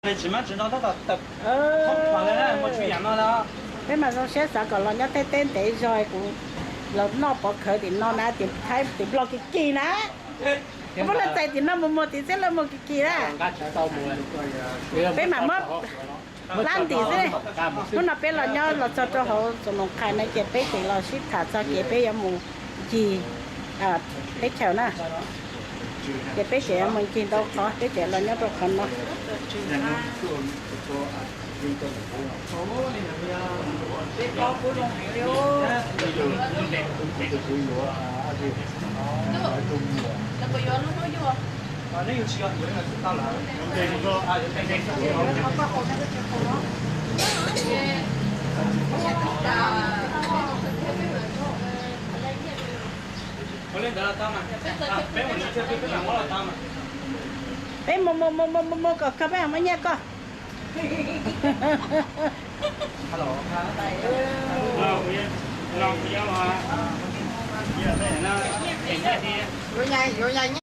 Tsis mas tsis no tab tom tawm, peb mas zoo siab xav kom los nyob tej teb ntev zog, kuv los noj pov khawv tim no na, tim Thaib tim Nplog kis kis na. Muab lawv txais tim no mus, mus tim txhiab lawv mus kis kis na. Peb mam muab plab ntim xwb. Hnub no peb los nyob los txog rau hauv Txos Noos Qhais na ces peb tseem los sib tham txog kev peb yuav mus ncig teb chaws na. Ces peb tseem yuav mus ncig ntau qhov, peb tseem los nyob rau qhov no. Peb mus mus mus mus mus kom kawg peb mam muab nyiaj koj.